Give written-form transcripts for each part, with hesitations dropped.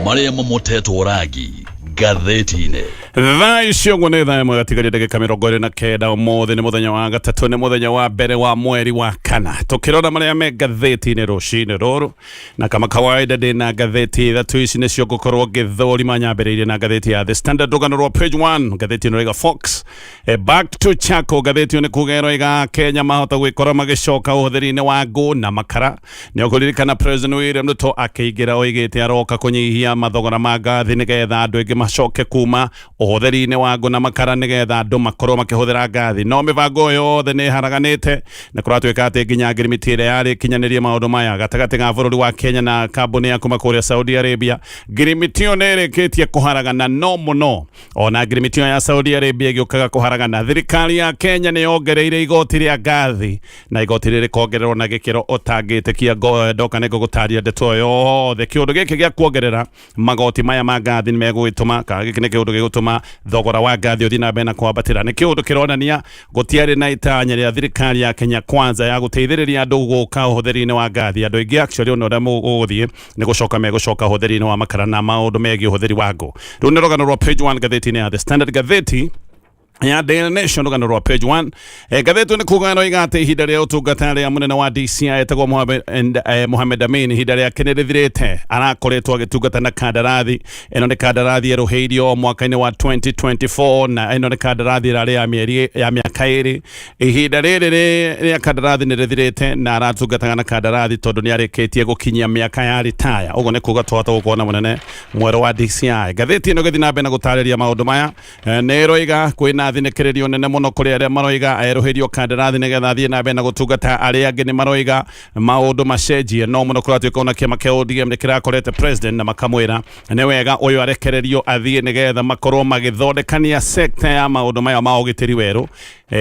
Marĩa mamotetwo rangi ngathĩti-inĩ. Thaa icio ũguo nĩ thaa 1 gatigaria ndagĩka 29. Ũmũthĩ nĩ mũthenya wa gatatũ, nĩ mũthenya wa mbere wa mweri wa kana. Tũkĩrora marĩa me ngathĩti-inĩ rũcinĩ rũrũ, na kama kawaida ndĩ na ngathĩti ithatũ. Ici nĩcio ngũkorwo ngĩthũrima. Nyambĩrĩirie na ngathĩti ya The Standard, rũgano rwa page 1. Ngathĩti ĩno ĩraiga "Fox back to charcoal". Ngathĩti ĩyo nĩ kuga ĩroiga Kenya mahota gwĩkora magĩcoka ũhũthĩri-inĩ wa ngũ na makara. Nĩ ũkũririkana President William Ruto akĩingĩra oigĩte aroka kũnyihia mathogora ma ngathi nĩgetha andũ aingĩ macoke kuma ũhũthĩri-inĩ wa ngũ na makara, nĩgetha andũ makorwo makĩhũthĩra ngathi. No mĩbango ĩyo yothe nĩ ĩharaganĩte, na kũratuĩka atĩ nginya ngirimiti ĩrĩa yarĩ kinyanĩrie maũndũ maya gatagatĩ ga bũrũri wa Kenya na kambuni ya kuma kũrĩa Saudi Arabia, ngirimiti ĩyo nĩ ĩrĩkĩtie kũharagana. No mũno ona ngirimiti ĩyo ya Saudi Arabia ĩgĩũkaga kũharagana, thirikari ya Kenya nĩ yongereire igoti rĩa ngathi, na igoti rĩrĩ rĩkongererwo na gĩkĩro ũtangĩtĩkia. Ndoka nĩ ngũgũtaria ndeto ĩyo yothe. Kĩũndũ gĩkĩ gĩa kuongerera magoti maya ma ngathi nĩ megũgĩtũma, kana gĩkĩ nĩ kĩũndũ gĩgũtũma thogora wa ngathi ũthiĩ na mbere na kwambatĩra. Nĩ kĩũndũ kĩronania gũtiarĩ na itanya rĩa thirikari ya Kenya Kwanza ya gũteithĩrĩria andũ gũka ũhũthĩri-inĩ wa ngathi. Andũ aingĩ actually, ona ũrĩa ũgũthiĩ nĩ gũcoka megũcoka ũhũthĩri-inĩ wa makara na maũndũ megiĩ ũhũthĩri wa ngũ. Rĩu nĩ rũgano rwa page 1 ngathĩti-inĩ ya The Standard. Ngathĩti ya Daily Nation, rũgano rwa page 1, ngathĩti nĩ kuga ĩroiga atĩ ihinda rĩa ũtungata rĩa mũnene wa DCI etagwo Mohamed, and, Mohamed Amin, ihinda rĩake nĩ rĩthirĩte. Arakoretwo agĩtungata na kandarathi. Ĩno nĩ kandarathi ĩrũhĩirio mwaka-inĩ wa 2024, na ĩno nĩ kandarathi ĩrarĩ ya mĩeri ya mĩaka 2. Ihinda rĩrĩ rĩa kandarathi nĩ rĩthirĩte, na aratungataga na kandarathi tondũ nĩ arĩkĩtie gũkinyia mĩaka ya ritaya. Ũguo nĩ kuga twahota gũkorwo na mũnene mwerũ wa DCI. Ngathĩti ĩno ĩgĩthiĩ na mbere na gũtarĩria maũndũ maya, nĩ ĩroiga kwĩna thinĩkĩrĩrio nene mũno kũrĩ arĩa maroiga erũhĩrio kandarathi nĩgetha athiĩ na mbere na gũtungata. Arĩa angĩ nĩ maroiga maũndũ macenjie. No mũno kũratuĩka ona kĩama kĩa ODM nĩ kĩrakorete president na makamwĩra nĩ wega ũyũ arekererio athiĩ, nĩgetha makorwo magĩthondekania sekta ya maũndũ maya ma ũgitĩri werũ,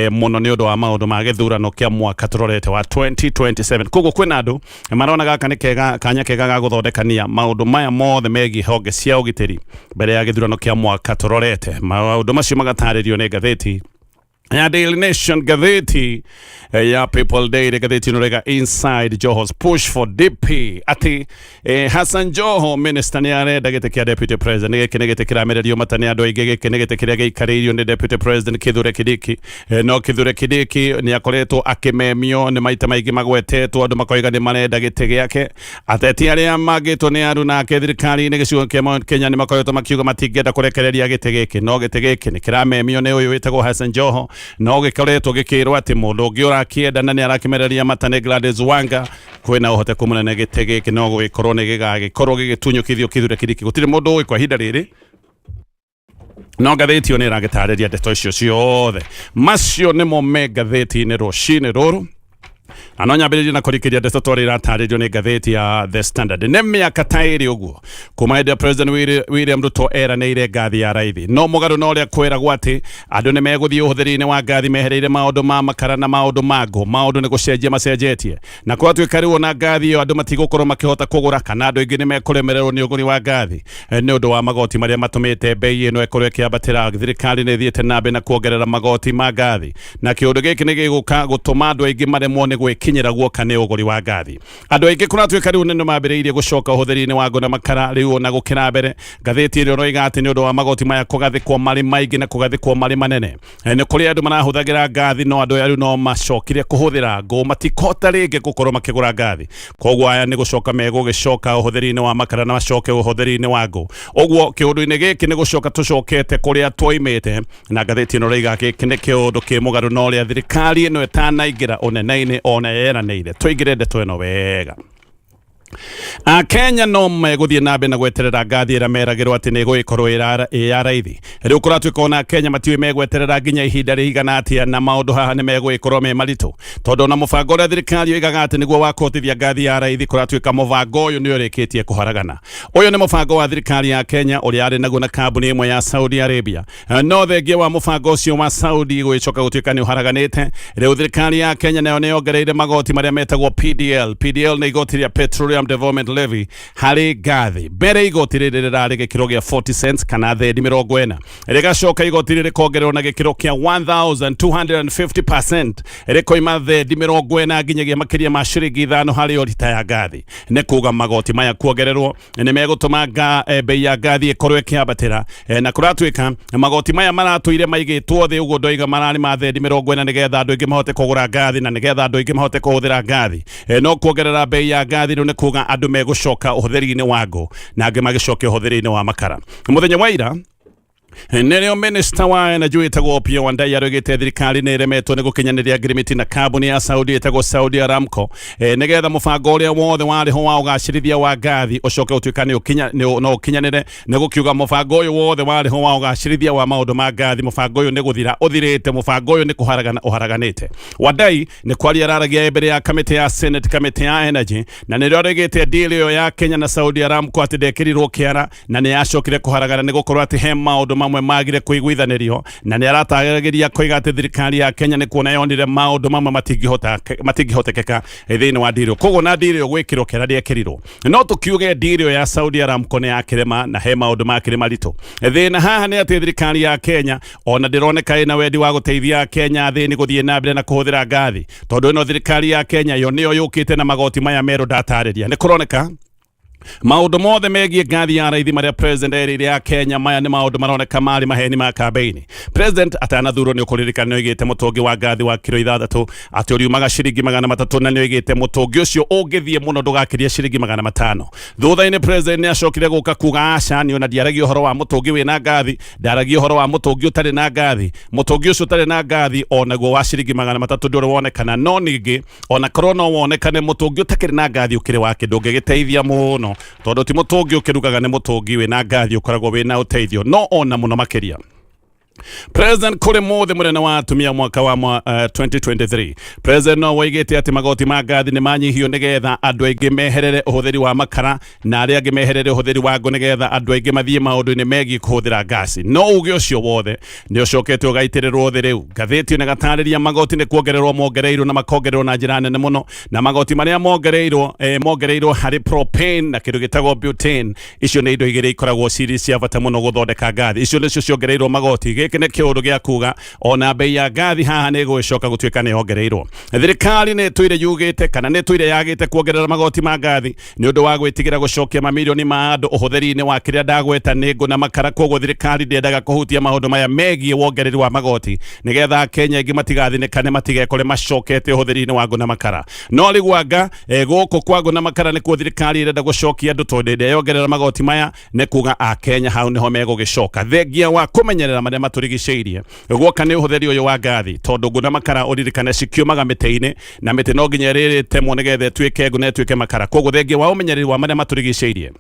mũno nĩ ũndũ wa maũndũ ma gĩthurano kĩa mwaka tũrorete wa 2027. Koguo kwĩna andũ marona gaka nĩ kega, kanya kega ga gũthondekania maũndũ maya mothe megiĩ honge cia ũgitĩri mbere ya gĩthurano kĩa mwaka tũrorete. Maũndũ macio magatarĩrio nĩ ngathĩti ya Daily Nation. Ngathĩti ya People Daily, ngathĩti ĩno rĩga "Inside Joho's push for DP", atĩ Hassan Joho minister nĩ arenda gĩtĩ kĩa deputy president. Gĩkĩ nĩ gĩtĩ kĩramererio mata nĩ andũ aingĩ. Gĩkĩ nĩ gĩtĩ kĩrĩa gĩikarĩirio nĩ deputy president Kithure Kindiki. No Kithure Kindiki nĩ akoretwo akĩmemio nĩ maita maingĩ, magwetetwo andũ makoiga nĩ marenda gĩtĩ gĩake. Ateti arĩa mangĩtwo nĩ aru nake thirikari-inĩ gĩcigo kĩa Mount Kenya nĩ makoretwo makiuga matingĩenda kũrekereria gĩtĩ gĩkĩ. No gĩtĩ gĩkĩ nĩ kĩramemio nĩ ũyũ wĩtagwo Hassan Joho, no gĩkoretwo gĩkĩrwo atĩ mũndũ ũngĩ ũrakĩenda na nĩ arakĩmereria mata nĩ Gladys Wanga. Kwĩna ũhoteku mũnene gĩtĩ gĩkĩ no gũgĩkorwo nĩ gĩgagĩkorwo gĩgĩtunyũkithio Kithure Kindiki. Gũtirĩ mũndũ ũĩ kwa ihinda rĩrĩ, no ngathĩti ĩyo nĩ ĩragĩtarĩria ndeto icio ciothe. Macio nĩmo me ngathĩti-inĩ rũcinĩ rũrũ, na no nyambĩrĩrie na kũrikĩria ndeto twarĩ iratarĩrio nĩ ngathĩti ya The Standard. Nĩ mĩaka ta 2 ũguo kuma hĩndĩ ya President William Ruto eranĩire ngathi ya raithi. No mũgarũ na ũrĩa kwĩragwo atĩ andũ nĩ megũthiĩ ũhũthĩri-inĩ wa ngathi mehereire maũndũ ma makara na maũndũ ma ngũ, maũndũ nĩ gũcenjia macenjetie, na kwatuĩka rĩu ona ngathi ĩyo andũ matigũkorwo makĩhota kũgũra, kana andũ aingĩ nĩ mekũremererwo nĩ ũgũri wa ngathi nĩ ũndũ wa magoti marĩa matũmĩte bei ĩno ĩkorwo ĩkĩambatĩra. Thirikari nĩ ĩthiĩte na mbere na kuongerera magoti ma ngathi, na kĩũndũ gĩkĩ nĩ gĩgũka gũtũma andũ aingĩ maremwo nĩ gwĩkinyĩra guoka nĩ ũgũri wa ngathi. Andũ aingĩ kũratuĩka rĩu nĩ mambĩrĩirie gũcoka ũhũthĩri-inĩ wa ngũ na makara rĩu ona gũkĩra mbere. Ngathĩti ĩrĩa ũroiga atĩ nĩ ũndũ wa magoti maya kũgathĩkwo marĩ maingĩ na kũgathĩkwo marĩ manene, nĩ kũrĩ andũ marahũthagĩra ngathi, no andũ aya rĩu no macokire kũhũthĩra ngũ, matikota rĩngĩ gũkorwo makĩgũra ngathi. Koguo aya nĩ gũcoka megũgĩcoka ũhũthĩri-inĩ wa makara na macoke ũhũthĩri-inĩ wa ngũ. Ũguo kĩũndũ-inĩ gĩkĩ nĩ gũcoka tũcokete kũrĩa twoimĩte, na ngathĩti ĩno rĩiga gĩkĩ nĩ kĩũndũ kĩ mũgarũ na ũrĩa thirikari ĩno ĩtanaingĩra ũnene-inĩ ona yeranĩire. Tũingĩre ndeto ĩno wega. Akenya no megũthiĩ na mbere na gweterera ngathi ĩrĩa meragĩrwo atĩ nĩ ĩgũgĩkorwo ĩ ya raithi. Rĩu kũratuĩka ona Akenya matiũĩ megweterera nginya ihinda rĩigana atĩa, na maũndũ haha nĩ megũgĩkorwo me maritũ, tondũ ona mũbango ũrĩa thirikari yoigaga atĩ nĩguo wa kũhotithia ngathi ya raithi, kũratuĩka mũbango ũyũ nĩ ũrĩkĩtie kũharagana. Ũyũ nĩ mũbango wa thirikari ya Kenya ũrĩa arĩ naguo na kambuni ĩmwe ya Saudi Arabia. No thengia wa mũbango ũcio wa Saudi gũgĩcoka gũtuĩka nĩ ũharaganĩte, rĩu thirikari ya Kenya nayo nĩ yongereire magoti marĩa metagwo PDL. PDL nĩ igoti rĩa petrol. Petroleum Development Levy harĩ ngathi. Mbere igoti rĩrĩ rĩrarĩ gĩkĩro gĩa 40 cents kana thendi 40, rĩgacoka igoti rĩrĩ rĩkongererwo na gĩkĩro kĩa 1250%, rĩkoima thendi 40 nginyagia makĩria ma ciringi 5 harĩ o rita ya ngathi. Nĩ kuga magoti maya kuongererwo nĩ megũtũma bei ya ngathi ĩkorwo ĩkĩambatĩra. Na kũratuĩka magoti maya maratũire maigĩtwo thĩ ũguo ndoiga mararĩ ma thendi 40 nĩgetha andũ aingĩ mahote kũgũra ngathi na nĩgetha andũ aingĩ mahote kũhũthĩra ngathi. No kuongerera bei ya ngathi rĩu nĩ kuga andũ megũcoka ũhũthĩri-inĩ wa ngũ na angĩ magĩcoke ũhũthĩri-inĩ wa makara. Mũthenya wa ira nĩrĩo minista wa energy wĩtagwo Opiyo Wandayi arugĩte thirikari nĩ ĩremetwo nĩ gũkinyanĩria agreement na kambuni ya Saudi ĩtagwo Saudi Aramco, nĩgetha mũbango ũrĩa wothe warĩ ho wa ũgacĩrithia wa ngathi ũcoke ũtuĩka no ũkinyanĩre. Nĩ gũkiuga mũbango ũyũ wothe warĩ ho wa ũgacĩrithia wa maũndũ ma ngathi, mũbango ũyũ nĩ gũthira ũthirĩte, mũbango ũyũ nĩ kũharagana ũharaganĩte. Wandayi nĩ kwaria araragia mbere ya kamĩtĩ ya Senate, kamĩtĩ ya energy, na nĩrĩo arugĩte deal ĩyo ya Kenya na Saudi Aramco atĩ ndekĩrirwo kĩara na nĩ yacokire kũharagana nĩ gũkorwo atĩ he maũndũ mamwe magire kũiguithanĩrio, na nĩ arataragĩria koiga atĩ thirikari ya Kenya nĩ kuona yonire maũndũ mamwe matingĩhotekeka thĩinĩ wa deal. Koguo na deal ĩyo gwĩkĩrwo kĩara ndĩekĩrirwo, no tũkiuge deal ĩyo ya Saudi Aramco nĩ yakĩrema na he maũndũ makĩrĩ maritũ. Thĩna haha nĩ atĩ thirikari ya Kenya ona ndĩroneka ĩna wendi wa gũteithia Kenya thĩni gũthiĩ na mbere na kũhũthĩra ngathi, tondũ ĩno thirikari ya Kenya yo nĩyo yũkĩte na magoti maya merũ ndatarĩria. Nĩ kũroneka maũndũ mothe megiĩ ngathi ya raithi marĩa president erĩire ya Kenya, maya nĩ maũndũ maroneka marĩ maheni ma kambeini. President atanathurwo nĩ ũkũririkana nĩ oigĩte mũtũngi wa ngathi wa kiro 6 atĩ ũriumaga ciringi 300, na nĩ oigĩte mũtũngi ũcio ũngĩthiĩ mũno ndũgakĩria ciringi 500. Thutha-inĩ president nĩ acokire gũka kuga aca, nĩ ona ndiaragia ũhoro wa mũtũngi wĩna ngathi, ndaragia ũhoro wa mũtũngi ũtarĩ na ngathi. Mũtũngi ũcio ũtarĩ na ngathi onaguo wa ciringi 300 ndũrĩ wonekana, no ningĩ ona korwo no wonekane mũtũngi ũtakĩrĩ na ngathi ũkĩrĩ wa kĩndũ ũngĩgĩteithia mũno, tondũ ti mũtũngi ũkĩrugaga, nĩ mũtũngi wĩna ngathi ũkoragwo wĩna ũteithio no ona mũno makĩria. President kũrĩ mũthĩ mũnene wa atumia mwaka wa 2023, President no woigĩte atĩ magoti ma ngathi nĩ manyihio nĩgetha andũ aingĩ meherere ũhũthĩri wa makara na arĩa angĩ meherere ũhũthĩri wa ngũ nĩgetha andũ aingĩ mathiĩ maũndũ-inĩ megiĩ kũhũthĩra ngasi. No uge ũcio wothe nĩ ũcokete ũgaitĩrĩrwo thĩ. Rĩu ngathĩti nĩ gatarĩria magoti nĩ kuongererwo mongereirwo na makongererwo na njĩra nene mũno, na magoti marĩa mongereirwo, mongereirwo harĩ propane na kĩndũ gĩtagwo butane. Icio nĩ indo igĩrĩ ikoragwo cirĩ cia bata mũno gũthondeka ngathi. Icio nĩcio ciongereirwo magoti. Gĩkĩ nĩ kĩũndũ gĩa kuga ona bei ya ngathi haha nĩ ĩgũgĩcoka gũtuĩka nĩ yongereirwo. Thirikari nĩ ĩtũire yugĩte kana nĩ ĩtũire yagĩte kuongerera magoti ma ngathi nĩ ũndũ wa gwĩtigĩra gũcokia mamirioni ma andũ ũhũthĩri-inĩ wa kĩrĩa ndagweta nĩ ngũ na makara. Koguo thirikari ndĩendaga kũhutia maũndũ maya megiĩ wongereri wa magoti nĩgetha Akenya aingĩ matigathinĩkane, matigekore macokete ũhũthĩri-inĩ wa ngũ na makara. No rĩu anga gũkũ kwa ngũ na makara nĩkuo thirikari ĩrenda gũcokia andũ, tondũ ĩrĩa yongerera magoti maya nĩ kuga Akenya hau nĩho megũgĩcoka, thengia wa kũmenyerera marĩa matũrigicĩirie guoka nĩ ũhũthĩri ũyũ wa ngathi, tondũ ngũ na makara ũririkane cikiumaga mĩtĩ-inĩ, na mĩtĩ no nginya ĩrĩrĩtemwo nĩgetha ĩtuĩke ngũ na ĩtuĩke makara. Koguo thengia wa ũmenyereri wa marĩa matũrigicĩirie,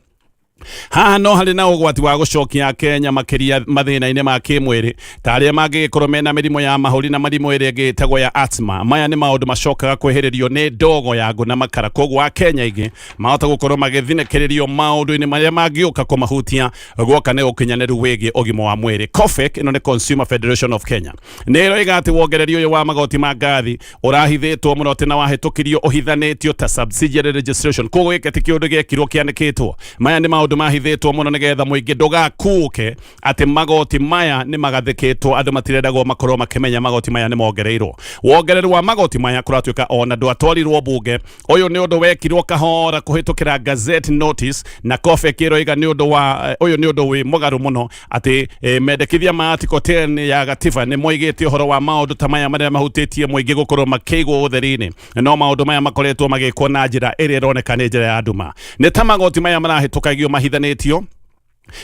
haha no harĩ na ũgwati wa gũcokia Kenya makĩria mathĩna-inĩ ma kĩmwĩrĩ, ta arĩa mangĩgĩkorwo mena mĩrimũ ya mahũri na mĩrimũ ĩrĩa ĩngĩ ĩtagwo ya asthma. Maya nĩ maũndũ macokaga kwĩhĩrĩrio nĩ ndogo ya ngũ na makara. Koguo Akenya aingĩ mahota gũkorwo magĩthinĩkĩrĩrio maũndũ-inĩ marĩa mangĩũka kũmahutia guoka nĩ ũkinyanĩru wĩgiĩ ũgima wa mwĩrĩ. COFEK, ĩno nĩ Consumer Federation of Kenya, nĩ ĩroiga atĩ wongereri ũyũ wa magoti ma ngathi ũrahithĩtwo mũno atĩ na wahĩtũkirio ũhithanĩtio ta subsidiary registration. Koguo gĩkĩ ti kĩũndũ gĩekirwo kĩanĩkĩtwo, maya nĩ maũndũ mahithĩtwo mũno nĩgetha mũingĩ ndũgakuũke atĩ magoti maya nĩ magathĩkĩtwo. Andũ matirendagwo makorwo makĩmenya magoti maya nĩ mongereirwo. Wongereru wa magoti maya kũratuĩka ona ndwatwarirwo bunge. Ũyũ nĩ ũndũ wekirwo kahora kũhĩtũkĩra gazette notice, na COFEK ĩroiga nĩ ũndũ wa ũyũ nĩ ũndũ wĩ mũgarũ mũno atĩ mendekithia ma article 10 ya gatiba nĩ moigĩte ũhoro wa maũndũ ta maya marĩa mahutĩtie mũingĩ gũkorwo makĩigwo ũtheri-inĩ, no maũndũ maya makoretwo magĩkwo na njĩra ĩrĩa ĩroneka nĩ njĩra ya nduma, nĩ ta magoti maya marahĩtũkagio mahithanĩtio.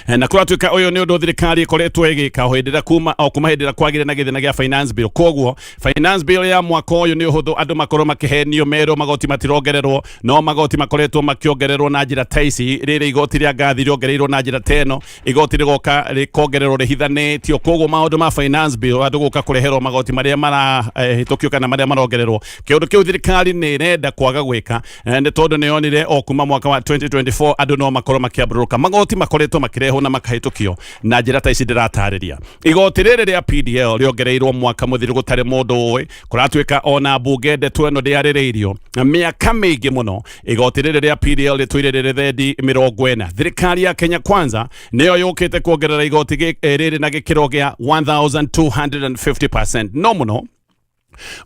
Na kũratuĩka ũyũ nĩ ũndũ thirikari ĩkoretwo ĩgĩka o hĩndĩ ĩrĩa kuma o kuma hĩndĩ ĩrĩa kwagĩre na gĩthĩna gĩa finance bill. Koguo finance bill ya mwaka ũyũ nĩ ũhũthũ andũ makorwo makĩhenio merwo magoti matirongererwo, no magoti makoretwo makĩongererwo na njĩra ta ici. Rĩrĩ igoti rĩa ngathi rĩongereirwo na njĩra ta ĩno, igoti rĩgoka rĩkongererwo rĩhithanĩtio. Koguo maũndũ ma finance bill, andũ gũka kũreherwo magoti marĩa marahĩtũkio kana marĩa marongererwo, kĩũndũ kĩu thirikari nĩ ĩrenda kwaga gwĩka, nĩ tondũ nĩ yonire o kuma mwaka wa 2024 andũ no makorwo makĩambũrũka magoti makoretwo. makĩrehwo na makahĩtũkio na njĩra ta ici ndĩratarĩria. Igoti rĩrĩ rĩa PDL rĩongereirwo mwaka mũthiru gũtarĩ mũndũ ũĩ, kũratuĩka ona mbunge ndeto ĩno ndĩarĩrĩirio mĩaka mĩingĩ mũno. Igoti rĩrĩ rĩa PDL rĩtũire rĩrĩ thendi 40. Thirikari ya Kenya Kwanza nĩyo yũkĩte kuongerera igoti rĩrĩ na gĩkĩro gĩa 1250%. No mũno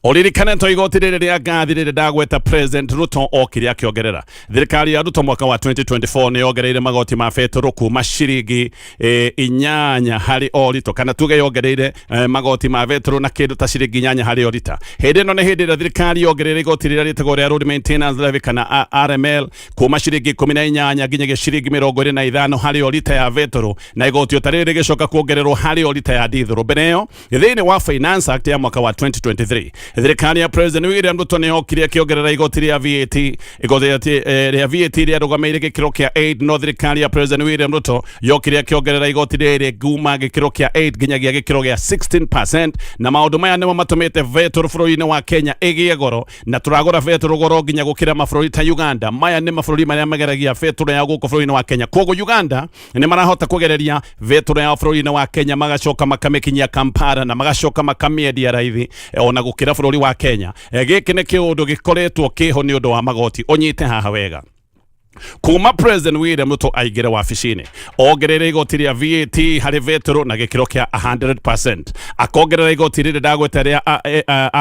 ũririkane to igoti rĩrĩ rĩa ngathi rĩrĩ ndagweta President Ruto okire akĩongerera. Thirikari ya Ruto mwaka wa 2024 nĩ yongereire magoti ma betũrũ kuma ciringi 8 harĩ o rito, kana tuge yongereire magoti ma betũrũ na kĩndũ ta ciringi 8 harĩ o rita. Hĩndĩ ĩno nĩ hĩndĩ ĩrĩa thirikari yongereire igoti rĩrĩa rĩtagwo rĩa Road Maintenance Levy kana RML kuma ciringi 18 nginyagia ciringi 25 harĩ o rita ya betũrũ, na igoti o ta rĩrĩ rĩgĩcoka kuongererwo harĩ o rita ya dithũrũ. Mbere ĩyo thĩinĩ wa Finance Act ya mwaka wa 2023, thirikari ya President William Ruto nĩ yokire ĩkĩongerera igoti rĩa VAT. Igoti rĩa VAT rĩarũgamĩire gĩkĩro kĩa 8, no thirikari ya President William Ruto yokire ĩkĩongerera igoti rĩrĩ kuma gĩkĩro kĩa 8 nginyagia gĩkĩro gĩa 16%, na maũndũ maya nĩmo matũmĩte betũrũ bũrũri-inĩ wa Kenya ĩgĩe goro, na tũragũra betũrũ goro nginya gũkĩra mabũrũri ta Uganda. Maya nĩ mabũrũri marĩa mageragia betũrũ ya gũkũ bũrũri-inĩ wa Kenya. Koguo Uganda nĩ marahota kũgereria betũrũ yao bũrũri-inĩ wa Kenya, magacoka makamĩkinyia Kampala na magacoka makamĩendia raithi ona gũkĩra bũrũri wa Kenya. Gĩkĩ nĩ kĩũndũ gĩkoretwo kĩho nĩ ũndũ wa magoti. Ũnyite haha wega. Kuma President William Ruto aingĩre wabici-inĩ, ongereire igoti rĩa VAT harĩ betũrũ na gĩkĩro kĩa 100%, akongerera igoti rĩrĩ ndagweta rĩa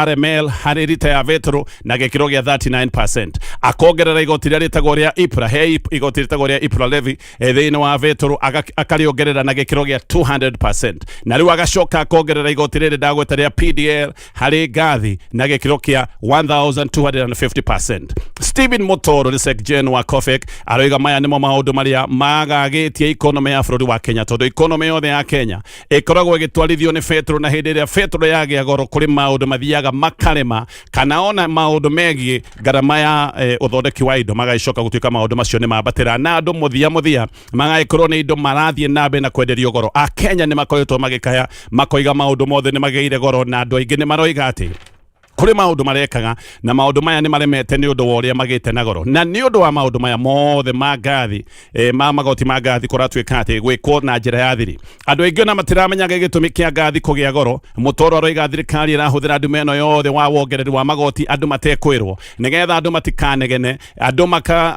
RML harĩ rita ya betũrũ na gĩkĩro gĩa 39%, akongerera igoti rĩrĩa rĩtagwo rĩa IPRA, he igoti rĩtagwo rĩa IPRA levy thĩinĩ wa betũrũ, akarĩongerera na gĩkĩro gĩa 200%, na rĩu agacoka akongerera igoti rĩrĩ ndagweta rĩa PDL harĩ ngathi na gĩkĩro kĩa 1250%. Stephen Mutoro nĩ Secgen wa COFEC aroiga maya nĩmo maũndũ marĩa magagĩtie economy ya bũrũri wa Kenya, tondũ economy yothe ya Kenya ĩkoragwo ĩgĩtwarithio nĩ betũrũ, na hĩndĩ ĩrĩa betũrũ yagĩa goro kũrĩ maũndũ mathiaga makarema, kana ona maũndũ megiĩ ngarama ya ũthondeki wa indo magagĩcoka gũtuĩka maũndũ macio nĩ mambatĩra, na andũ mũthia mũthia magagĩkorwo nĩ indo marathiĩ na mbere na kwenderio goro. Akenya nĩ makoretwo magĩkaya makoiga maũndũ mothe nĩ magĩire goro, na andũ aingĩ nĩ maroiga atĩ kũrĩ maũndũ marekaga na maũndũ maya nĩ maremete nĩ ũndũ wa ũrĩa magĩte na goro. Na nĩ ũndũ wa maũndũ maya mothe ma ngathi, ma magoti ma ngathi kũratuĩka atĩ gwĩkwo na njĩra ya thiri, andũ aingĩ ona matiramenyaga gĩtũmi kĩa ngathi kũgĩa goro. Mutoro aroiga thirikari ĩrahũthĩra ndume ĩno yothe wa wongereri wa magoti andũ matekwĩrwo, nĩgetha andũ matikanegene, andũ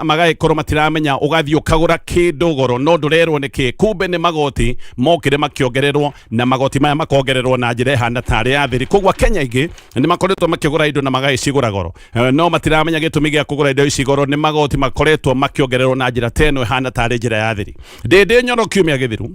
magagĩkorwo matiramenya. Ũgathiĩ ũkagũra kĩndũ goro no ndũrerwo nĩ kĩ, kumbe nĩ magoti mokire makĩongererwo, na magoti maya makongererwo na njĩra ĩhana tarĩ ya thiri. Koguo Kenya aingĩ nĩ makoretwo makĩgũra indo na magagĩcigũra goro, no matiramenya gĩtũmi gĩa kũgũra indo ici goro nĩ magoti makoretwo makĩongererwo na njĩra ta ĩno ĩhana tarĩ njĩra ya thiri. Ndĩndĩ Nyoro kiumia gĩthiru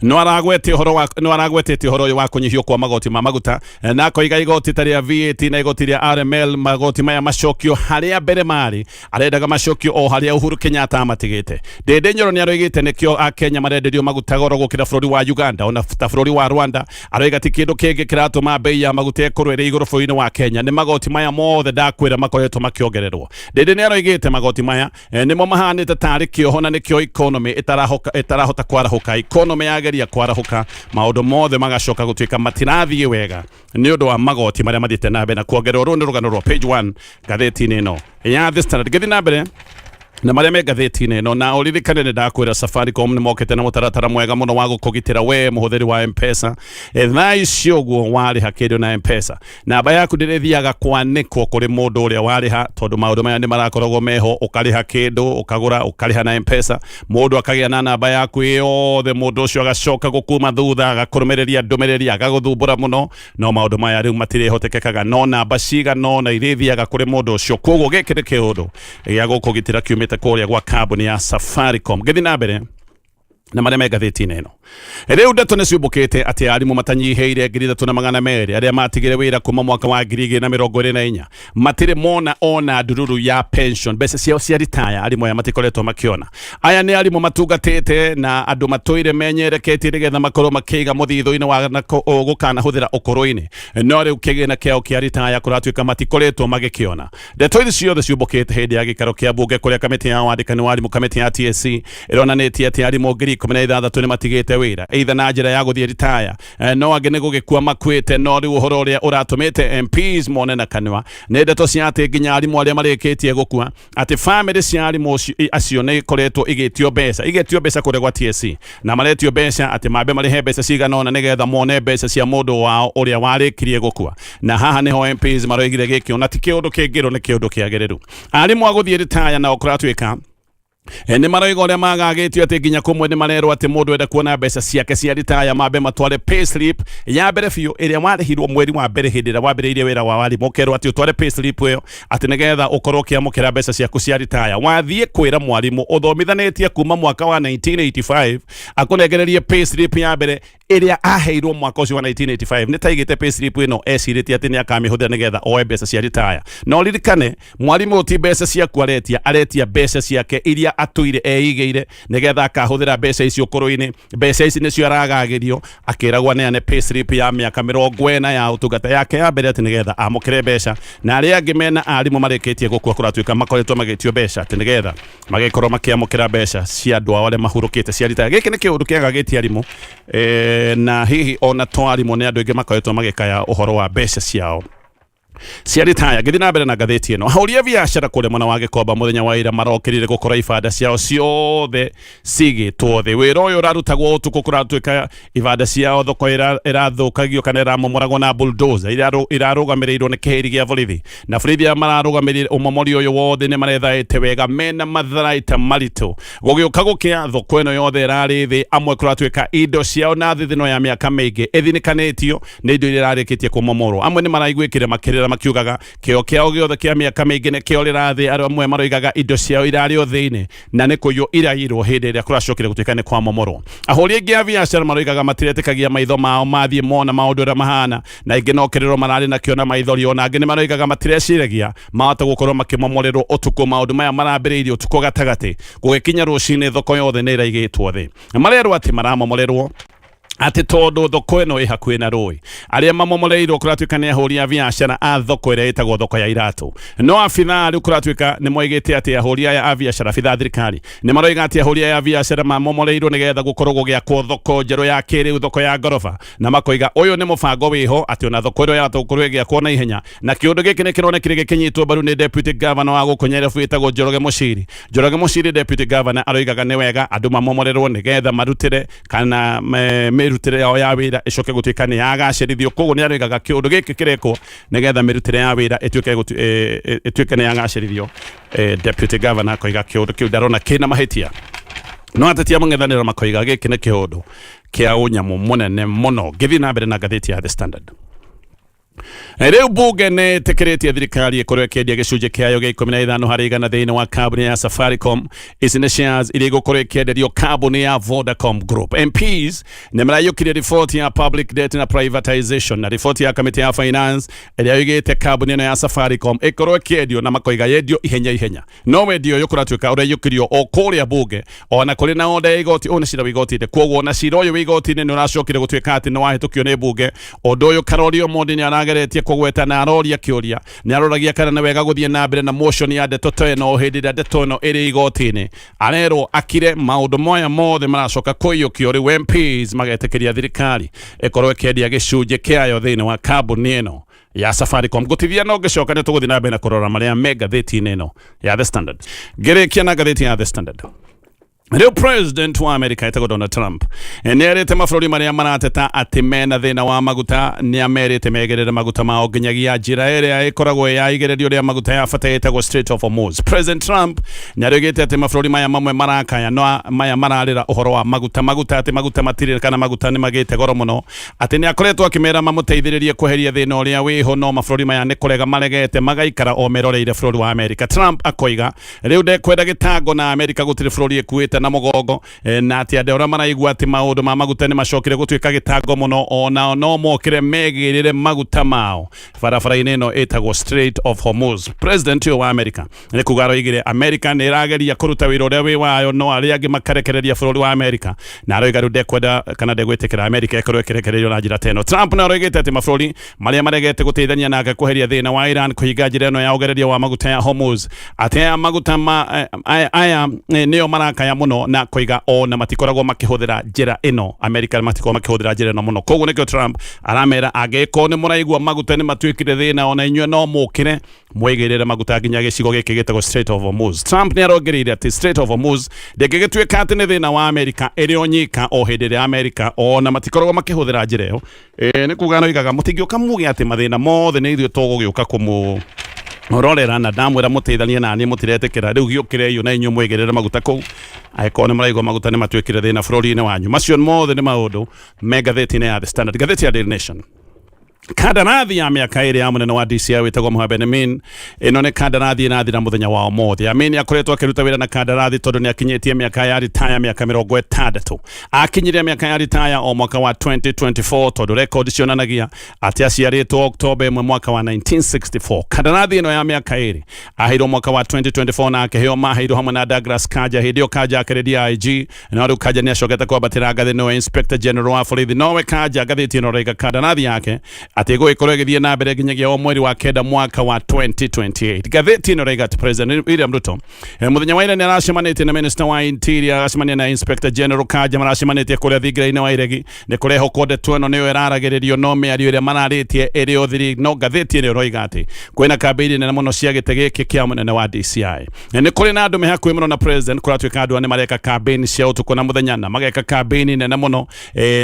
no aragwete ũhoro wa no aragwetete ũhoro ũyũ wa kũnyihio kwa magoti ma maguta, na akoiga igoti ta rĩa VAT na igoti rĩa RML, magoti maya macokio harĩa mbere marĩ, arendaga macokio o harĩa Uhuru Kenyatta amatigĩte. Ndĩndĩ Nyoro nĩ aroigĩte nĩkĩo Akenya marenderio maguta goro gũkĩra bũrũri wa Uganda ona ta bũrũri wa Rwanda. Aroiga ti kĩndũ kĩngĩ kĩratũma bei ya maguta ĩkorwo ĩrĩ igũrũ bũrũri-inĩ wa Kenya nĩ magoti maya mothe ndakwĩra makoretwo makĩongererwo. Ndĩndĩ nĩ aroigĩte magoti maya nĩmo mahanĩte tarĩ kĩoho, na nĩkĩo economy ĩtarahota kwarahũka. Economy yageria kwarahũka, maũndũ mothe magacoka gũtuĩka matirathiĩ wega nĩ ũndũ wa magoti marĩa mathiĩte na mbere na kuongererwo. Rũrũ nĩ rũgano rwa page 1 ngathĩti-inĩ ĩno ya The Standard. Ngĩthiĩ na mbere na marĩa me ngathĩti-inĩ ĩno, na ũririkane nĩ ndakwĩra Safaricom nĩ mokĩte na mũtaratara mwega mũno wa gũkũgitĩra we mũhũthĩri wa M-Pesa. Thaa ici ũguo warĩha kĩndũ na M-Pesa, namba yaku ndĩrĩthiaga kwanĩkwo kũrĩ mũndũ ũrĩa warĩha, tondũ maũndũ maya nĩ marakoragwo meho. Ũkarĩha kĩndũ, ũkagũra, ũkarĩha na M-Pesa, mũndũ akagĩa na namba yaku yothe, mũndũ ũcio agacoka gũkuma thutha, agakũrũmĩrĩria ndũmĩrĩri, agagũthumbũra mũno. No maũndũ maya rĩu matirĩhotekekaga, no namba cigana ũna irĩthiaga kũrĩ mũndũ ũcio. Koguo gĩkĩ nĩ kĩũndũ gĩa gũkũgitĩra kiumĩte kũrĩa gwa kambuni ya Safaricom. Ngĩthiĩ na mbere na marĩa me ngathĩti-inĩ ĩno, rĩu ndeto nĩ ciũmbũkĩte atĩ arimũ matanyihĩire 3200 arĩa matigire wĩra kuma mwaka wa 2024 matirĩ mona ona ndururu ya pension, mbeca ciao cia ritaya. Arimũ aya matikoretwo makĩona. Aya nĩ arimũ matungatĩte na andũ matũire menyereketie nĩgetha makorwo makĩiga mũthithũ-inĩ wa gũkanahũthĩra ũkũrũ-inĩ, no rĩu kĩgĩna kĩao kĩa ritaya kũratuĩka matikoretwo magĩkĩona. Ndeto ici ciothe ciũmbũkĩte hĩndĩ ya gĩikaro kĩa mbunge, kũrĩa kamĩtĩ ya wandĩkani wa arimũ, kamĩtĩ ya TSC, ĩronanĩtie atĩ arimũ ngiri 16 nĩ matigĩte wĩra either na njĩra ya gũthiĩ ritaya, no angĩ nĩ gũgĩkua makuĩte. No rĩu ũhoro ũrĩa ũratũmĩte MPs mone na kanua nĩ ndeto cia atĩ nginya arimũ arĩa marĩkĩtie gũkua, atĩ famĩlĩ cia arimũ acio nĩ ikoretwo igĩtio mbeca, igetio mbeca kũrĩa gwa TSC, na maretio mbeca atĩ mambe marĩhe mbeca cigana ũna nĩgetha mone mbeca cia mũndũ wao ũrĩa warĩkirie gũkua. Na haha nĩho MPs maroigire gĩkĩ ona ti kĩũndũ kĩngĩrwo nĩ kĩũndũ kĩagĩrĩru. Arimũ a gũthiĩ ritaya nao kũratuĩka nĩ maroiga ũrĩa magagĩtio atĩ nginya kũmwe nĩ marerwo atĩ mũndũ enda kuona mbeca ciake cia ritaya mambe matware payslip ya mbere biũ ĩrĩa warĩhirwo mweri wa mbere hĩndĩ ĩrĩa wambĩrĩirie wĩra wa warimũ, ũkerwo atĩ ũtware payslip ĩyo atĩ nĩgetha ũkorwo ũkĩamũkĩra mbeca ciaku cia ritaya. Wathiĩ kwĩra mwarimũ ũthomithanĩtie kuma mwaka wa 1985 akũnengererie payslip ya mbere ĩrĩa aheirwo mwaka ũcio wa 1985, nĩ taigĩte payslip ĩno ecirĩtie atĩ nĩ akamĩhũthĩra nĩgetha oe mbeca cia ritaya. No ririkane mwarimũ ti mbeca ciaku aretia, aretia mbeca ciake iria atũire eigĩire nĩgetha akahũthĩra mbeca icio ũkũrũ-inĩ. Mbeca ici nĩcio aragagĩrio akĩragwo aneane payslip ya mĩaka 40 ya ũtungata yake ya mbere atĩ nĩgetha amũkĩre mbeca. Na arĩa angĩ mena arimũ marĩkĩtie gũkua kũratuĩka makoretwo magĩtio mbeca atĩ nĩgetha magĩkorwo makĩamũkĩra mbeca cia andũ ao arĩa mahurũkĩte cia ritaya. Gĩkĩ nĩ kĩũndũ kĩagagĩtie arimũ, na hihi ona to arimũ, nĩ andũ aingĩ makoretwo magĩkaya ũhoro wa mbeca ciao cia ritaya. Ngĩthiĩ na mbere na ngathĩti ĩno, ahũri a biacara kũrĩa mwena wa Gĩkomba mũthenya wa ira marokĩrire gũkora ibanda ciao ciothe cigĩtwo thĩ. Wĩra ũyũ ũrarutagwo ũtukũ, kũratuĩka ibanda ciao thoko ĩrathũkagio kana ĩramomoragwo na bulldozer irarũgamĩrĩirwo nĩ kĩhĩri gĩa borithi, na borithi arĩa mararũgamĩrĩire ũmomori ũyũ wothe nĩ marethaĩte wega mena matharaita maritũ. Gũgĩũka gũkĩa, thoko ĩno yothe ĩrarĩ thĩ. Amwe kũratuĩka indo ciao na thithino ya mĩaka mĩingĩ ĩthinĩkanĩtio nĩ indo iria irarĩkĩtie kũmomorwo. Amwe nĩ maraiguĩkire makĩrĩra makiugaga kĩo kĩao gĩothe kĩa mĩaka mĩingĩ nĩ kĩorĩra thĩ. Arĩa amwe maroigaga indo ciao irarĩ o thĩinĩ na nĩ kũiywo iraiyirwo hĩndĩ ĩrĩa kũracokire gũtuĩka nĩ kwamomorwo. Ahũri aingĩ a biacara maroigaga matiretĩkagia maitho mao mathiĩ mona maũndũ ũrĩa mahana, na aingĩ no kĩrĩro mararĩ nakĩo na maithori. Ona angĩ nĩ maroigaga matireciragia mahota gũkorwo makĩmomorerwo ũtukũ. Maũndũ maya marambĩrĩirie ũtukũ gatagatĩ, gũgĩkinya rũcinĩ thoko yothe nĩ ĩraigĩtwo thĩ. Marerwo atĩ maramomorerwo atĩ tondũ thoko ĩno ĩ hakuhĩ na rũĩ. Arĩa mamomoreirwo kũratuĩka nĩ ahũri a biacara a thoko ĩrĩa ĩtagwo thoko ya iratũ. No abithaa rĩu kũratuĩka nĩ moigĩte atĩ ahũri aya a biacara, abithaa a thirikari nĩ maroiga atĩ ahũri aya a biacara mamomoreirwo nĩgetha gũkorwo gũgĩakwo thoko njerũ ya kĩrĩu, thoko ya ngoroba, na makoiga ũyũ nĩ mũbango wĩho atĩ ona thoko ĩno yahota gũkorwo ĩgĩakwo na ihenya. Na kĩũndũ gĩkĩ nĩ kĩronekire gĩkĩnyitwo mbaru nĩ deputy governor wa gũkũ Nairobi wĩtagwo Njoroge Mũciri. Njoroge Mũciri, deputy governor, aroigaga nĩ wega andũ mamomorerwo nĩgetha marutĩre kana mĩrutĩre yao ya wĩra ĩcoke gũtuĩka nĩ yagacĩrithio. Koguo nĩ aroigaga kĩũndũ gĩkĩ kĩrekwo nĩgetha mĩrutĩre ya wĩra ĩtuĩke nĩ yagacĩrithio. Deputy governor akoiga kĩũndũ kĩu ndarona kĩna mahĩtia, no ateti a mũng'ethanĩro makoiga gĩkĩ nĩ kĩũndũ kĩa ũnyamũ mũnene mũno. Ngĩthiĩ na mbere na ngathĩti ya The Standard, Rĩu bunge nĩ ĩtĩkĩrĩtie thirikari ĩkorwo ĩkĩendia gĩcunjĩ kĩayo gĩa 15% thĩinĩ wa kambuni ya Safaricom. Ici nĩ shares iria igũkorwo ikĩenderio kambuni ya Vodacom Group. MPs nĩ maraiyũkirie riboti ya public debt na privatization na riboti ya kamĩtĩ ya finance ĩrĩa yoigĩte kambuni ĩno ya Safaricom ĩkorwo ĩkĩendio, na makoiga yendio ihenya ihenya. No wendia ũyũ kũratuĩka ũraiyũkirio o kũrĩa bunge ona kũrĩ na onda ya igoti. Ũyũ nĩ cira wa igoti-inĩ, koguo ona cira ũyũ wa igoti-inĩ nĩ ũracokire gũtuĩka atĩ nĩ wahĩtũkio nĩ bunge. Ũndũ ũyũ Karori Omondi nĩ arageretie kũgweta na aroria kĩũria, nĩ aroragia kana nĩ wega gũthiĩ na mbere na motion ya ndeto ta ĩno hĩndĩ ĩrĩa ndeto ĩno ĩrĩ igoti-inĩ. Arerwo akire maũndũ moya mothe maracoka kũiyũkio. Rĩu MPs magetĩkĩria thirikari ĩkorwo ĩkĩendia gĩcunjĩ kĩayo thĩinĩ wa kambuni ĩno ya Safaricom. Ngũtithia no ngĩcoka nĩ tũgũthiĩ na mbere na kũrora marĩa me ngathĩti-inĩ ĩno ya The Standard. Ngĩrĩkia na ngathĩti ya The Standard, rĩu president wa America etagwo Donald Trump nĩ erĩte mabũrũri marĩa marateta atĩ mena thĩna wa maguta, nĩ amerite megerere maguta mao nginyagia njĩra ĩrĩa ĩkoragwo ya igererio rĩa maguta ya bata ĩtagwo Strait of Hormuz. President Trump nĩ arugĩte atĩ mabũrũri maya mamwe marakaya no maya mararĩra ũhoro wa maguta, maguta atĩ maguta matirĩ kana maguta nĩ magĩte goro mũno, atĩ nĩ akoretwo akĩmera mamũteithĩrĩrie kweheria thĩna ũrĩa wĩho, no mabũrũri maya nĩ kũrega maregete, magaikara o meroreire bũrũri wa Amerika. Trump akoiga rĩu ndekwenda gĩtango na Amerika, gũtirĩ bũrũri ĩkuĩte na mũgongo, na atĩ andũ arĩa maraigua atĩ maũndũ ma maguta nĩ macokire gũtuĩka gĩtango mũno, onao no mokĩre megĩrĩre maguta mao barabara-inĩ ĩno ĩtagwo Strait of Hormuz. President ũyũ wa Amerika nĩ kuga aroigire Amerika nĩ ĩrageria kũruta wĩra ũrĩa wĩ wayo, no arĩa angĩ makarekereria bũrũri wa Amerika, na aroiga rĩu ndekwenda kana ndegwĩtĩkĩra Amerika ĩkorwo ĩkĩrekererio na njĩra ta ĩno. Trump nĩ aroigĩte atĩ mabũrũri marĩa maregete gũteithania nake kweheria thĩna wa Iran kũhinga njĩra ĩno ya ũgereria wa maguta ya Hormuz, atĩ aya maguta ma aya nĩo marakaya mũno. Mũno na koiga ona matikoragwo makĩhũthĩra njĩra ĩno, America matikoragwo makĩhũthĩra njĩra ĩno mũno. Koguo nĩkĩo Trump aramera angĩkorwo nĩ mũraigua maguta nĩ matuĩkire thĩna, ona inyuĩ no mũkĩre mwĩgĩrĩre maguta nginya gĩcigo gĩkĩ gĩtagwo Strait of Hormuz. Trump nĩ arongereire atĩ Strait of Hormuz ndĩngĩgĩtuĩka atĩ nĩ thĩna wa Amerika ĩrĩ o nyika, o hĩndĩ ĩrĩa Amerika ona matikoragwo makĩhũthĩra njĩra ĩyo. Nĩ kuga noigaga mũtingĩũka muge atĩ mathĩna mothe nĩ ithuĩ tũgũgĩũka kũmũ rorera, na ndamwĩra mũteithanie naniĩ mũtiretĩkĩra. Rĩu gĩũkĩrei na inyuĩ mwĩgĩrĩre maguta kũu angĩkorwo nĩ mũraigua maguta nĩ matuĩkire thĩna bũrũri-inĩ wanyu. Macio mothe nĩ maũndũ me ngathĩti-inĩ ya The Standard. Ngathĩti ya Daily Nation, kandarathi ya mĩaka 2 ya mũnene wa DCI wĩtagwo Mohamed Amin. Ĩno nĩ kandarathi ĩrathira mũthenya wa ũmũthĩ. Amin akoretwo akĩruta wĩra na kandarathi tondũ nĩ akinyĩtie mĩaka ya ritaya, mĩaka 60. Akinyirie mĩaka ya ritaya o mwaka wa 2024, tondũ record cionanagia atĩ aciarĩtwo Oktoba 1 mwaka wa 1964. Kandarathi ĩno ya mĩaka 2 aheirwo mwaka wa 2024 na akĩheo maheirwo hamwe na Douglas Kanja. Hĩndĩ ĩyo Kanja akĩrĩ DIG, no rĩu Kanja nĩ acokete kwambatĩra ngathĩ, nĩwe Inspector General wa borithi. Nowe Kanja, ngathĩti ĩno ĩroiga kandarathi yake atĩ ĩgũgĩkorwo ĩgĩthiĩ na mbere nginyagia o mweri wa 9 mwaka wa 2028. Ngathĩti ĩno ĩroiga atĩ President William Ruto mũthenya wa ira nĩ aracemanĩtie na Minister wa Interior, agacemania na Inspector General Kanja. Maracemanĩtie kũrĩa thingira-inĩ wa Iregi, nĩ kũrehokwo ndeto ĩno nĩyo ĩraragĩrĩrio, no mĩario ĩrĩa mararĩtie ĩrĩ o thiri. No ngathĩti ĩno ĩroiga atĩ kwĩna kambĩini nene mũno cia gĩtĩ gĩkĩ kĩa mũnene wa DCI. Na nĩ kũrĩ na andũ me hakuhĩ mũno na president. Kũratuĩka andũ aya nĩ mareka kambĩini cia ũtukũ na mũthenya na mageka kambĩini nene mũno,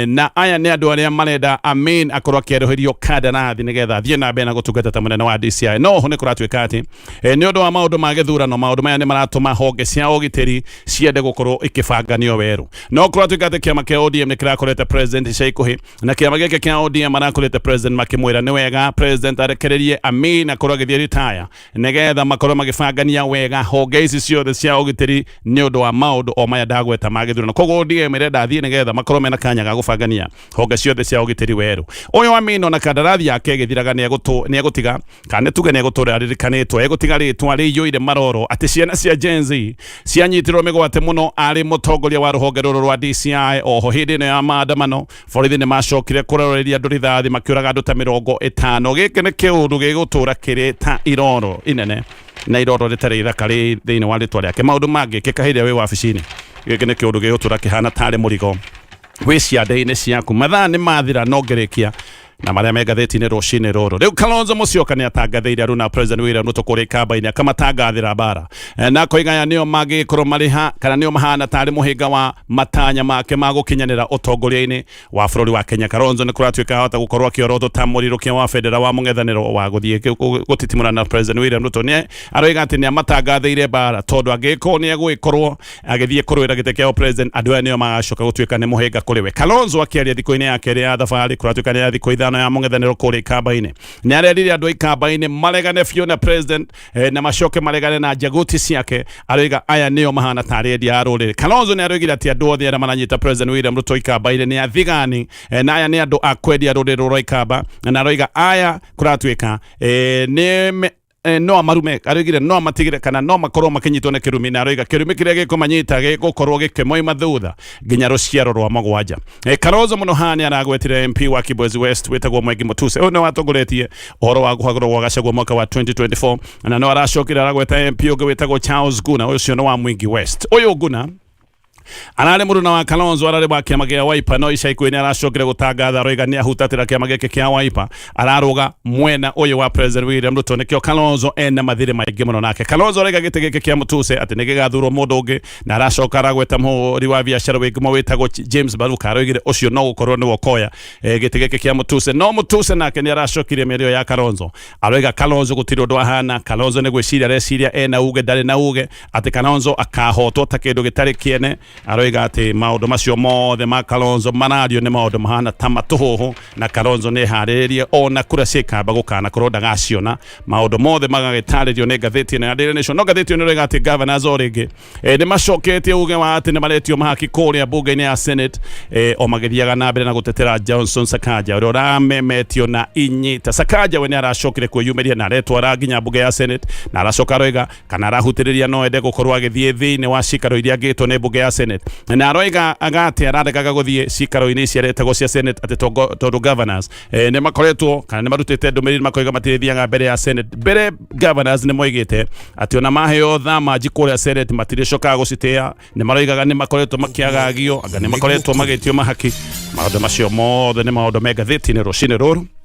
na aya nĩ andũ arĩa marenda Amin akorwo akĩerũhĩrio kandarathi nĩgetha athiĩ na mbere na gũtungata ta mũnene wa DCI. No ho nĩ kũratuĩka atĩ nĩ ũndũ wa maũndũ ma gĩthurano, maũndũ maya nĩ maratũma honge cia ũgitĩri ciende gũkorwo ikĩbanganio werũ. No kũratuĩka atĩ kĩama kĩa ODM nĩ kĩrakorete president ica ikuhĩ, na kĩama gĩkĩ kĩa ODM marakorete president makĩmwĩra nĩ wega president arekererie Amin akorwo agĩthiĩ retire nĩgetha makorwo magĩbangania wega honge ici ciothe cia ũgitĩri nĩ ũndũ wa maũndũ o maya ndagweta ma gĩthurano. Koguo ODM ĩrenda athiĩ nĩgetha makorwo mena kanya ga gũbangania honge ciothe cia ũgitĩri werũ. Ũyũ Amin ona kandarathi yake ĩgĩthiraga nĩ egũtiga, kana nĩ tuge nĩ egũtũra aririkanĩtwo, egũtiga rĩtwa rĩiyũire maroro atĩ ciana cia Gen Z cianyitirwo mĩgwate mũno arĩ mũtongoria wa rũhonge rũrũ rwa DCI. Oho hĩndĩ ĩno ya maandamano, borithi nĩ macokire kũroreria andũ rithathi, makĩũraga andũ ta 50. Gĩkĩ nĩ kĩũndũ gĩgũtũra kĩrĩ ta iroro inene na iroro rĩtarĩ ithaka rĩ thĩinĩ wa rĩtwa rĩake. Maũndũ mangĩkĩka hĩndĩ ĩrĩa wĩ wabici-inĩ, gĩkĩ nĩ kĩũndũ gĩgũtũra kĩhana tarĩ mũrigo wĩ ciande-inĩ ciaku. Mathaa nĩ mathira, no ngĩrĩkia na marĩa me ngathĩti-inĩ rũcinĩ rũrũ. Rĩu Kalonzo Musyoka nĩ atangathĩire aruna President William Ruto kũrĩa ikamba-inĩ, akamatangathĩra mbara, na akoiga aya nĩo mangĩgĩkorwo marĩ ha kana nĩo mahana tarĩ mũhĩnga wa matanya make ma gũkinyanĩra ũtongoria-inĩ wa bũrũri wa Kenya. Kalonzo nĩ kũratuĩka ahota gũkorwo akĩorotwo ta mũrirũkia wa bendera wa mũng'ethanĩro wa gũthiĩ gũtitimũra na President William Ruto. Nĩ aroiga atĩ nĩ amatangathĩire mbara tondũ angĩgĩkorwo nĩ egũgĩkorwo agĩthiĩ kũrũĩra gĩtĩ kĩa president, andũ aya nĩo magacoka gũtuĩka nĩ mũhĩnga kũrĩ we. Kalonzo akĩaria thikũ-inĩ ya kerĩ ya thabarĩ, kũratuĩka nĩ ya thikũ 5 ya mũng'ethanĩro kũrĩa ikamba-inĩ, nĩ arerire andũ a ikamba-inĩ maregane biũ na president, na macoke maregane na njaguti ciake. Aroiga aya nĩo mahana tarĩ endia a rũrĩrĩ. Kalonzo nĩ aroigire atĩ andũ othe arĩa maranyita President William Ruto ikamba-inĩ nĩ athigani, na aya nĩ andũ a kwendia rũrĩrĩ rwa ikamba, na aroiga aya kũratuĩka nĩ no amarume. Aroigire no amatigire kana no makorwo makinyitwo nĩ kĩrumi, na aroiga kĩrumi kĩrĩa gĩkũmanyita gĩgũkorwo gĩkĩmoima thutha nginya rũciaro rwa mũgwanja. Kalonzo mũno haha nĩ aragwetire MP wa Kibwezi West wĩtagwo Mwengi Mutuse. Ũyũ nĩ watongoretie ũhoro wa kũhagũrwo gwa Gachagua mwaka wa 2024, na no aracokire aragweta MP ũngĩ wĩtagwo Charles Guna. Ũcio nĩ wa Mwingi West. Ũyũ Guna ararĩ mũruna wa Kalonzo, ararĩ wa kĩama gĩa Wiper, no ica ikuhĩ nĩ aracokire gũtangatha, aroiga nĩ ahutatĩra kĩama gĩkĩ kĩa Wiper, ararũga mwena ũyũ wa President William Ruto. Nĩkĩo Kalonzo ena mathirĩ maingĩ mũno nake. Kalonzo araiga gĩtĩ gĩkĩ kĩa Mutuse atĩ nĩ gĩgathurwo mũndũ ũngĩ, na aracoka aragweta mũhũri wa biacara wĩ ngumo wĩtagwo James Baruka. Aroigire ũcio no gũkorwo nĩwe ũkoya gĩtĩ gĩkĩ kĩa Mutuse. No Mutuse nake nĩ aracokirie mĩario ya Kalonzo, aroiga Kalonzo gũtirĩ ũndũ ahana. Kalonzo nĩ gwĩciria areciria ena uge, ndarĩ na uge, atĩ Kalonzo akahotwo ta kĩndũ gĩtarĩ kĩene. Aroiga atĩ maũndũ macio mothe ma Kalonzo marario nĩ maũndũ mahana ta matũhũhũ, na Kalonzo nĩ eharĩrĩrie ona kura cia ikamba gũkanakorwo ndagaciona. Maũndũ mothe magagĩtarĩrio nĩ ngathĩti ĩno ya Daily Nation. No ngathĩti ĩno ĩroiga atĩ governors o rĩngĩ nĩ macoketie uge wa atĩ nĩ maretio mahaki kũrĩa bunge-inĩ ya Senate, o magĩthiaga na mbere na gũtetera Johnson Sakaja ũrĩa ũramemetio na inyita. Sakaja we nĩ aracokire kwĩyumĩria na aretwara nginya bunge ya Senate, na aracoka aroiga kana arahutĩrĩria no ende gũkorwo agĩthiĩ thĩinĩ wa cikaro iria angĩtwo nĩ bunge ya Senate. Senate, na aroiga atĩ araregaga gũthiĩ cikaro-inĩ ici aretagwo cia Senate atĩ tondũ governors nĩ makoretwo kana nĩ marutĩte ndũmĩrĩri makoiga matirĩthiaga mbere ya Senate. Mbere governors nĩ moigĩte atĩ ona maheo thamanji kũrĩa Senate matirĩcokaga gũcitĩa. Nĩ maroigaga nĩ makoretwo makĩagagio, anga nĩ makoretwo magĩtio mahaki. Maũndũ macio mothe nĩ maũndũ me ngathĩti-inĩ rũcinĩ rũrũ.